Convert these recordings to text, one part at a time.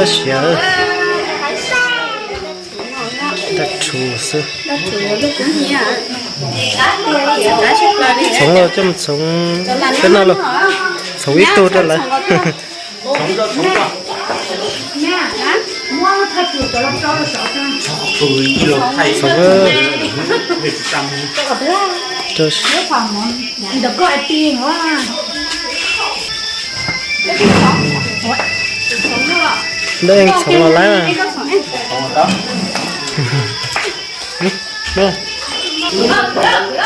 Siav, dab tshuv xwb. Txhoov los coj mus txhoov peb noj los, txhoov ib tug rau lawv. Txhoov, dab eej txhoov los lawm.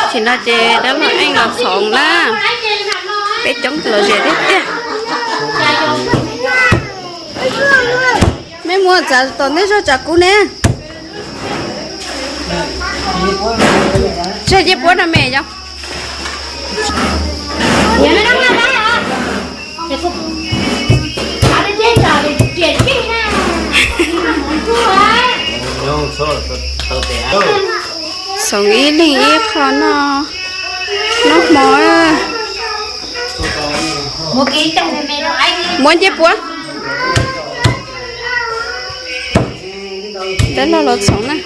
Tsis no ces dab laug eej los txhoov na. Peb coob los zem tiag tiag. Mej muab txav tom ntej zog tsam kuv ne. Tseg cej puab no me yom. Txhoov ib leeg ib qho noj, noj hmo. Muab ncej puab. Dab laug los txhoov na.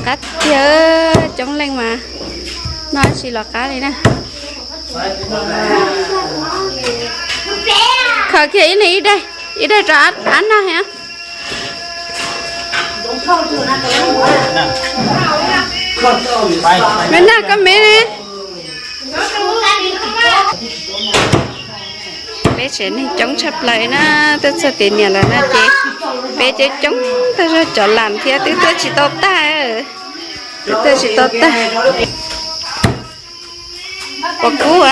Qab tiag, coob leej mas noj dab tsi los qab li na. Khaws kiag ib leeg ib daim, ib daim rau ab noj thiab. Me noj koj me ne. Peb tsev neeg coob tshaj plaws na, twb txog tiam niam lawm no ces peb coob coob tag zog, cov lam thiab twb tuaj tsis tau tag, twb tuaj tsis tau tag. Puas kub a?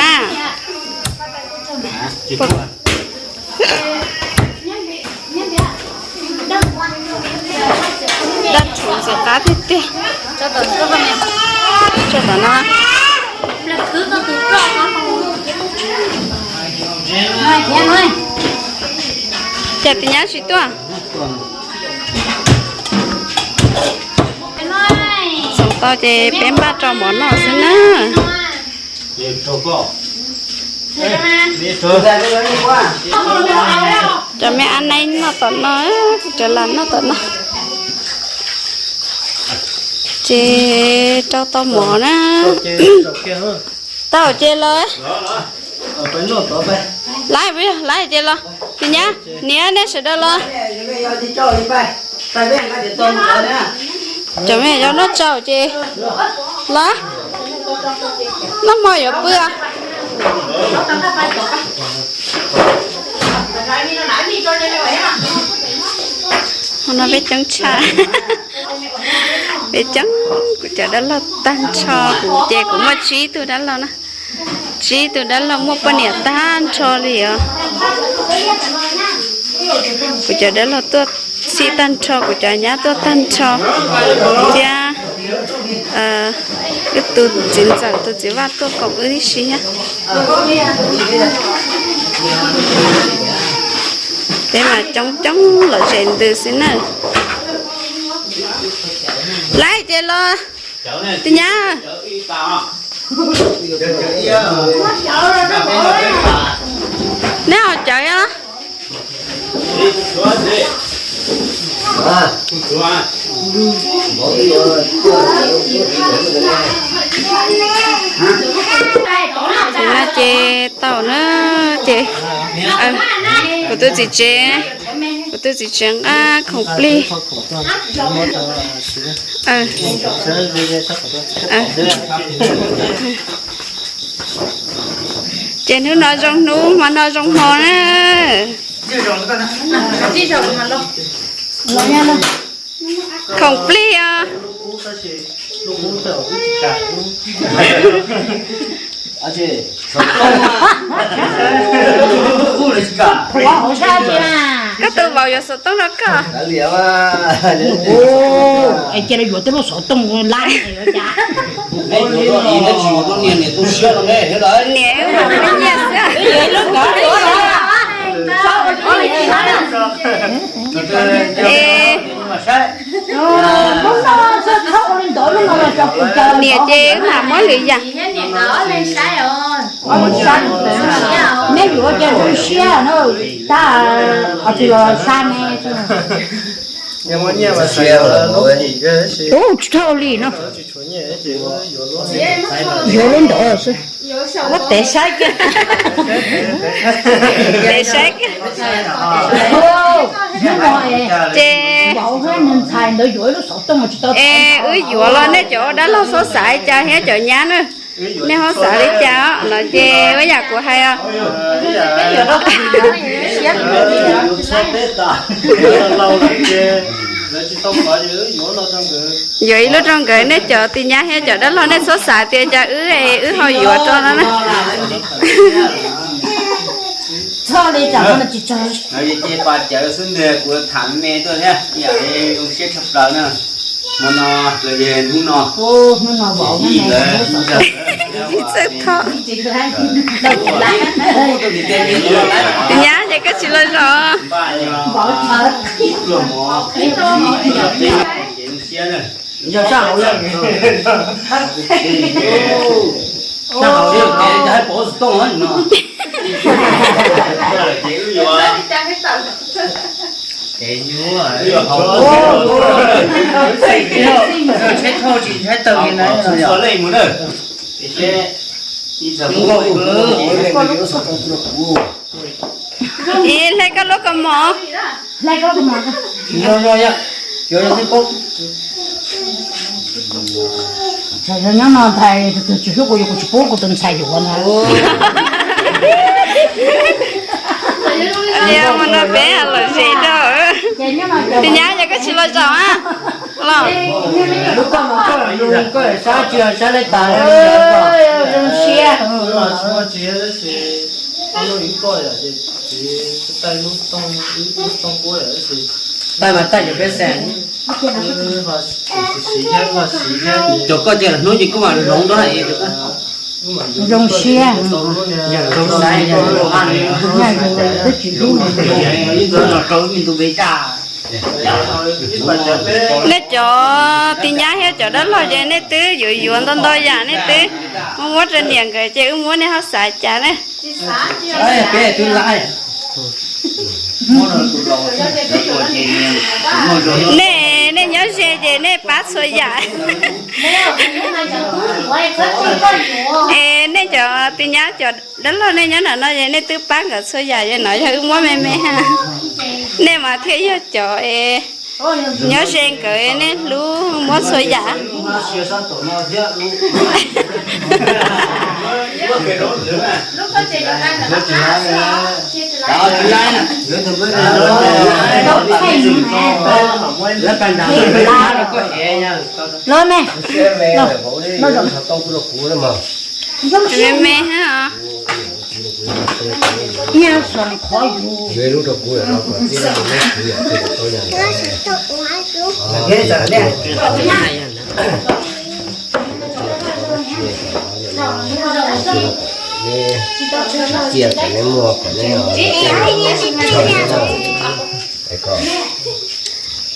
Dab tshuv ntxim qab tiag tiag. Tso tom no. Cas tis nyab tsis tuaj? Txhoov tau ces peb npaj rau mov noj xwb na. Cov me ab neeb noj tom no, kuv cov lam noj tom no. Ces rau tau mov na. Tau ces los. Lawv, lawv ces los. Tis nyab, niam, nej sawv daws los. Cov me nyuam yaus noj tsau ces los. Noj hmo yuav pw os. Hmo no peb coob tshaj. Peb coob, kuv cov dab laug tag nrho, kuv ces kuv muaj tsib tug dab laug na. Tsib tug dab laug muaj poj niam tag nrho li os. Kuv cov dab laug tuaj txhij tag nrho, kuv cov nyab tuaj tag nrho, thiab wb tus txiv ntxawm tus txiv vaj tuaj koom wb tib si thiab. Peb mas coob coob lom zem ntws xwb na. Lawv ces los. Tis nyab, neb ho cawv os. Ces no ces tau na, ces kuv tus txiv tsev, kuv tus txiv tsev nqa khoom plig. Ces hnub no zoo hnub, hmo no zoo hmo na. Khoom plig os. Koj tus vauv yuav xov tooj rau koj. Cia li yuav tej lub xov tooj lab. Niam, nyiam xwb. Niam ces mam muab lwm yam. Neb yuav ua cas zoo siab na, tab qhov twg los xa me. Tub tsis dhau li no. Yuav lub ntawd xwb. Muab tev saib kiag. Tev saib kiag. Ces es wb yuav los nej cov ua dab laug txhob xav li cas thiab cov nyab na. Nej ho xav li cas os no ces ua yam kuv hais os. Yuav ib lub rau nkawd, nej cov tis nyab thiab cov dab laug nej txhob xav tias cas wb, wb ho yuav rau no na. Txhob li cas no tsis txog. Ces pas cawv xwb ntag, kuv tham me tuaj thiab, yam zoo siab tshaj plaws na. Hmo no los yog hnub no, hnub no vauv ib ntawd, txawj tho. Tus nyab ces koj tsis los zos. Yog sab hauv, sab hauv, pov xov tooj no. Ntshai thauj tsis ntshai tawm li na. Ib hle koj lub kaus mom. Nyob no ntag, tus twg tsis hlub kuv yuav, kuv tsis pub kuv tus ntxhais yuav na. Mus no peb lom zem rau. Tus nyab yog koj tsis los zaum a. Lub koj no koj zoo, koj sab tsis sab li tas. Zoo siab. Tais mas tais cov peb xees. Cov koj ces hnub ces koj mam zoov rau hais. Zoo siab. Yog zoo siab, yog zoo siab, yog twb tsis hlub. Ib ntxwg no rau ib me ntu me caj. Nej cov tis nyab thiab cov dab laug ces nej twb yuav yuav ntau ntau yam, nej twb muab muab rau niam nkawd ces wb muab, nej ho xav cas ne? Peb twb lab. Nej, nej nyob ze ces nej pab txhua yam. Es nej cov tis nyab cov dab laug nej nyob nram no es nej twb pab nkawd txhua yam, es no yog wb muab me me ha. Nej mas thiaj yog cov es nyob ze nkawd, nej hlub muab txhua yam. Los me, me me ha. Ib so qhov yus. Txiaj kom neb muaj kom neb, kom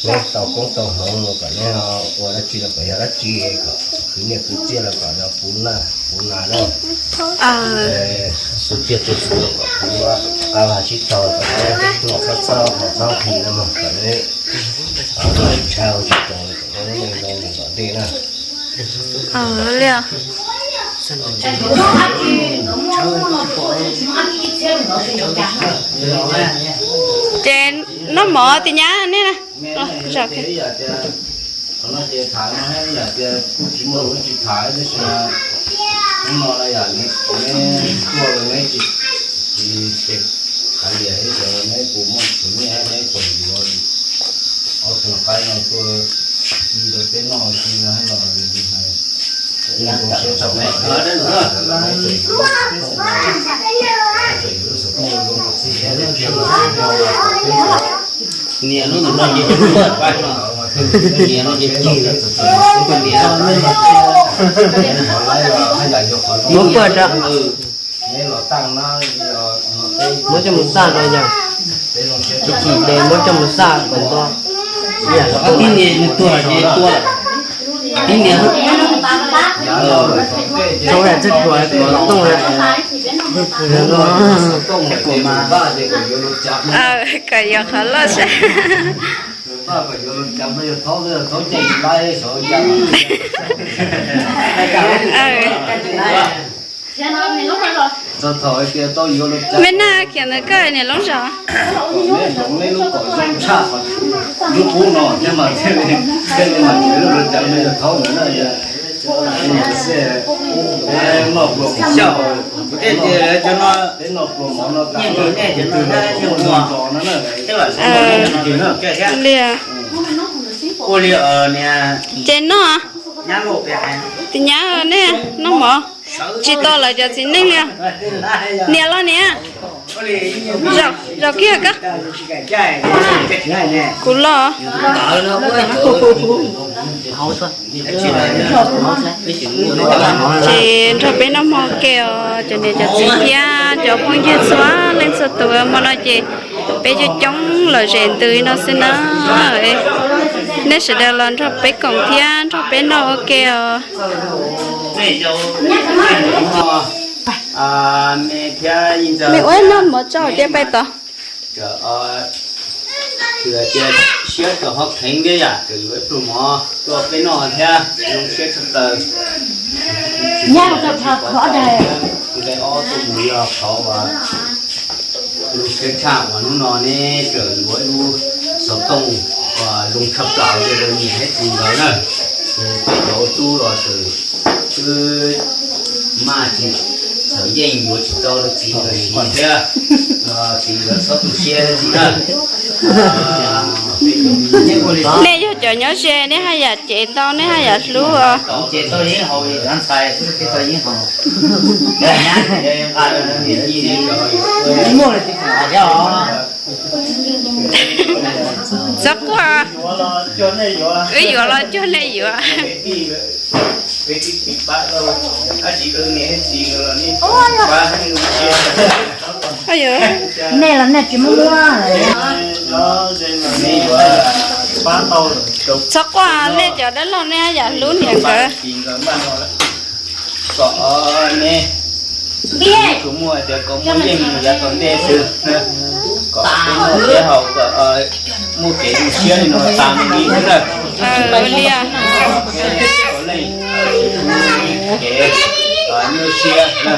neb tau koob tau hmoov, kom neb ua dab tsi los kom yog dab tsi, kom khwv nyiaj khwv txiaj los kom yog puv naj puv nas na. Tu tsiaj tu txhu los kom puv, qab vaj tsib taug kom neb txhob txhawj txhob nqhis no mog, kom neb ntshai ua tsis tau, kom neb zoo li tom ntej na. Ces noj mov tis nyab nej na. Qhov no ces tham no yam tias kuj tsis muaj lus tsis tham, tab sis hnub no yam neb tuaj los neb tsis, tsis hais tias neb puas muaj tshuav nyiaj, neb tseem yuav ob tug qaib no tuaj ci rau peb noj ci no no. Niam lub ntawm no ces paj, niam no ces cig lawm, niam muab paj rau, muab coj mus xaj no yog, cig ces muab coj mus xaj kom nto. Tib niam nws tuag ces tuag, tib niam Kom yuav qhov loj sab. Me nag khiav ntawm koj niam loob zos. Li, ces noj, tis nyab nej noj mov, tsis tau lawv cov txiv neej li. Niam los niam, zaum kiag koj. Kuv los. Ces nrog peb noj hmo ua ke os cov niam cov txiv thiab cov phooj ywg txhua leej txhua tus. Hmo no ces peb coob coob lom zem ntws no xwb na. Nej sawv daws los nrog peb koom thiab nrog peb noj ua ke os. Me ua ib noj mov tso cia pais tod. Siab rau hov kheev thiab yam txawm yuav ib pluag mov tuaj peb noj thiab zoo siab tshaj plaws. Nyob rau qhov dais, kuv dais ob tuaj mus yog qhov uas zoo siab tshaj uas hnub no neb txawm yuav ib lub xov tooj uas zoo tshaj plaws rau niam thiab txiv nkawd na. Peb cov ua tub los txawm twb maj tsis txawm yeej yuav tsis tau rau txiv nkawd siv thiab, txiv nkawd txhob tu siab thiab txiv na. Nej yog cov nyob ze nej haj yam cev tau nej haj yam hlub os. Txhob quaj, wb yuav los cuag nej yuav. Nej los nej tsis muaj muaj. Txhob quaj, nej cov dab laug nej haj yam hlub niam nkawd. Kom neb tsuas muaj tias kom muaj yeej yav tom ntej xwb, kom peb noj peb haus kom muaj kev zoo siab li no tas mus li xwb na. Kom leej kev nyuaj siab na,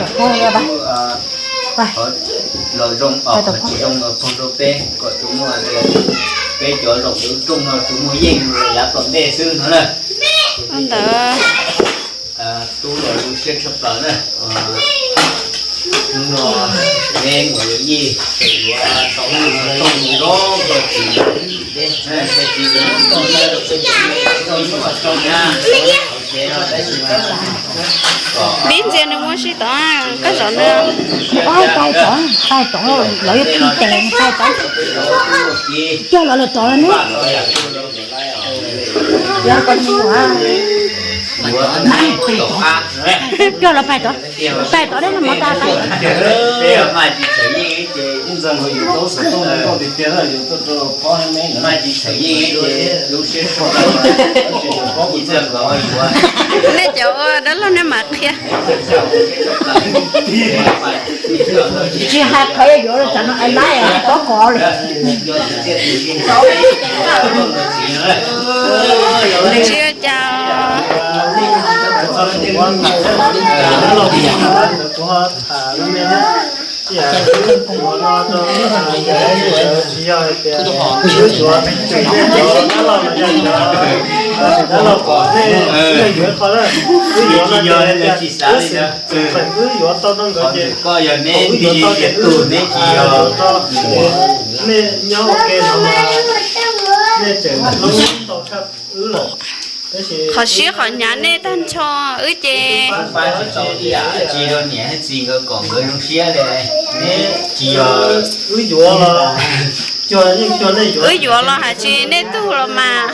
los zoo os, qhov tsis zoo los pog rau peb, kom tsuas muaj tias peb cov zaum ntawd rooj no tsuas muaj yeej yav tom ntej xwb no na. Ntawd tub los zoo siab tshaj plaws na. Hnub no neb mus yuav yij, yuav tau lub xov tooj zoo zoo rau txiv, txiv nkawd, txiv nkawd, txiv nkawd na. Vib ntxias nws muab sib tod, koj zov nws. Pais tod, pais tod, lawv yuav pw tes, pais tod. Coj los lawm tod ne. Coj los pais tod, pais tod dab no mov tas pais. Nej cov ua dab laug nej mam qhia. Tsis hais qhov yuav yuav los tam no es lab pob kos li. Tsis ua cas. Tsis yog, tsis xav li ntawd. Koj yog neb tig li tias tus neb tsis yog. Qhov siab qhov hnyav nej tag nrho, wb ces tsis yog niam txiv nkawd kom nkawd zoo siab li. Neb tsis yog, wb yuav los hais tsis nej tug los mas.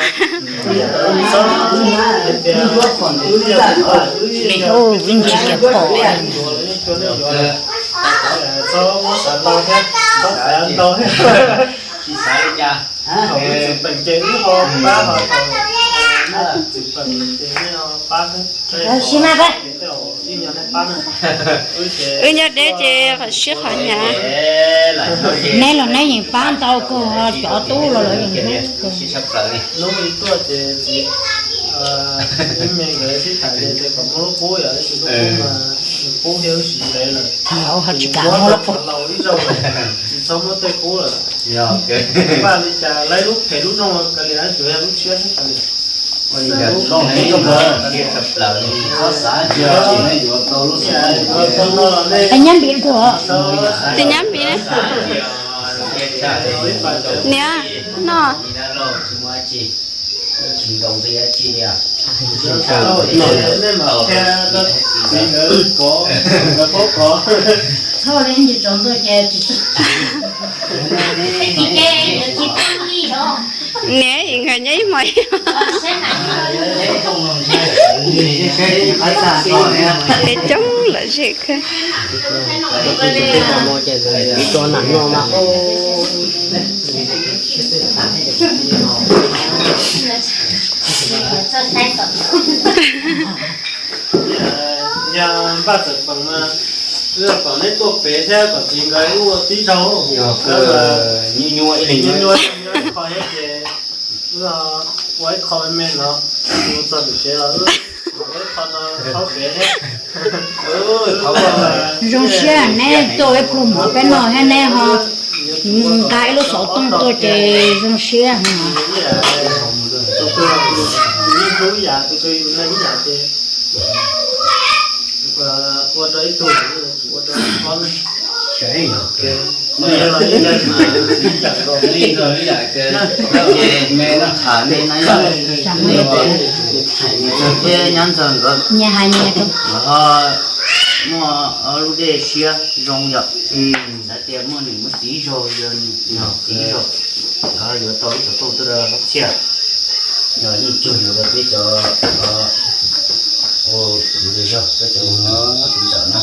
Ntsis kiag pom. Tsis xav li cas. Wb nyob deb ces qhov siab qhov hnyav. Neb los neb yeej pab ntau kawg, cov tub los lawv yeej hlub. Ho tsis kam muab lub pub. Tus nyab npiv, tus nyab npiv. Niam, no. Niam, nkawd nyob ib hmos. Peb coob lawm zem kawg. Yog npaj txawm peem mas, wb kom neb tuaj pem thiab kom txiv nkawd ua tib zaug. Nyuaj nyuaj ib leeg, nyuaj nyuaj ib qho thiab ces wb ua ib qho me me no, mus txog pem tsev los wb ua ib qho no thaub pem thiab. Zoo siab neb tuaj ua ib pluag mov peb noj thiab neb ho nqa ib lub xov tooj tuaj ces zoo siab heev. Tus twg tus twg yus neeg ib yam ces ua rau ib tug, ua rau ob leeg. Thiab nyab ntxawg nkawd ho muaj lub dej siab zoo yom. Xav tias muaj nws muaj txiv zog, yog nws txiv zog, nkawd yuav tau ib tug tub tuaj rau hab txhiaj. Yog yeej cuag yus rau peb cov ua kuv zog peb cov ua ntawm no,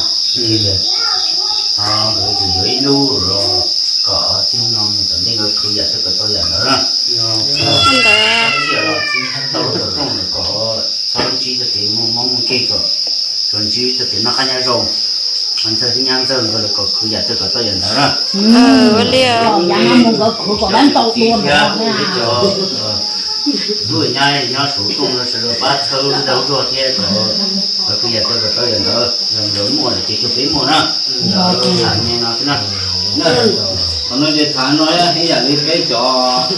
nkawd yuav ib lub los kom txij no mus tom ntej nkawd khwv yam twg kom tau yam ntawd na. Txhiaj los tau lub xov tooj kom txhob ntsib txoj kev muaj mob muaj nkeeg, kom tsuas ntsib txoj kev noj qab nyob zoo. Ho ntxawg thiab nyab ntxawg nkawd los kom khwv yam twg kom tau yam ntawd na. Ua li. Tub nyab nyob saum rooj no sawv daws pab txhawb lub dag lub zog thiab kom khwv yam twg kom tau yam ntawd. Yog nkawd muaj lawm ces cuag peb muaj na. Tham me no xwb na. Qhov no ces tham no ib yam li peb cov,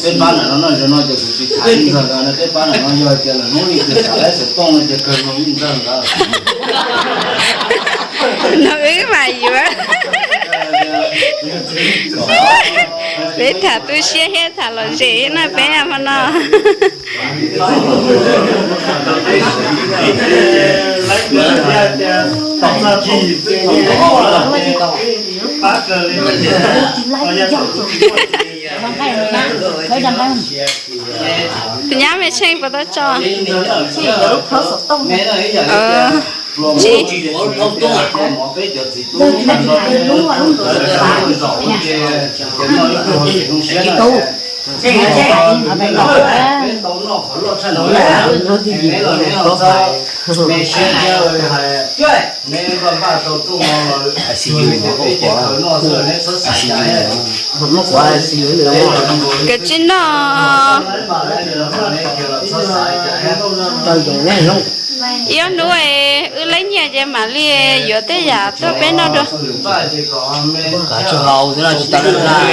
peb pab ntawm no no, zaum no ces kuv tsis tham ib ntxawg ntawd no, peb pab ntawm no yog tias lwm hnub li tias xav laib xov tooj no ces kawg no ib ntxawg ntawd. No wb mas yuav. Peb tham tu siab thiab tham lom zem na peb hmo no. Tus nyab me tsheej puas tau tso? Tsis. Kav tsij noj. Ib ob hnub wb laib nyiaj ces mam li yuav tej yam tuaj peb noj dua. Kav tsij haus xwb no tsis tau laj.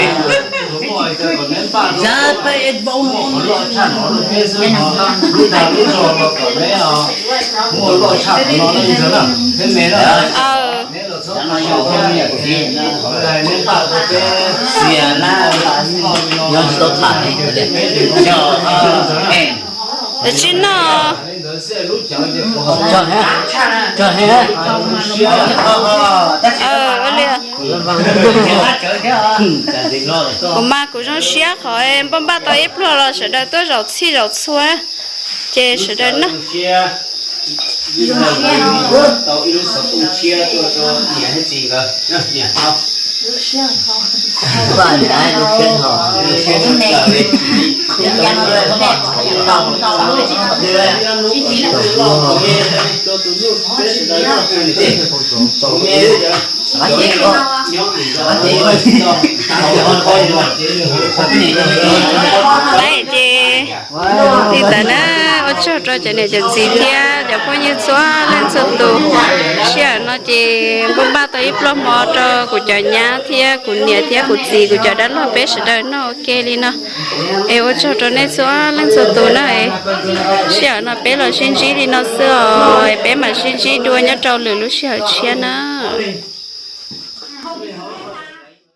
Xias laj, nyob tsis tau tham li. Kav tsij noj. Ua li. Kuv mas kuv zoo siab qhov npaj npaj tau ib pluag los sawv daws tuaj zaum txhij zaum txhua, ces sawv daws noj. Ces li ntawd na, ua tsaug rau cov niam cov txiv thiab cov phooj ywg txhua leej txhua tus. Sij hawm no ces npaj npaj tau ib pluag hmo rau kuv cov nyab thiab kuv niam thiab kuv txiv kuv cov dab laug peb sawv daws noj ua ke li no. Es ua tsaug rau nej txhua leej txhua tus na. Sij hawm no peb los sib ntsib li no xwb os, peb mam sib ntsib dua nyob rau lwm lub sij hawm tshiab na.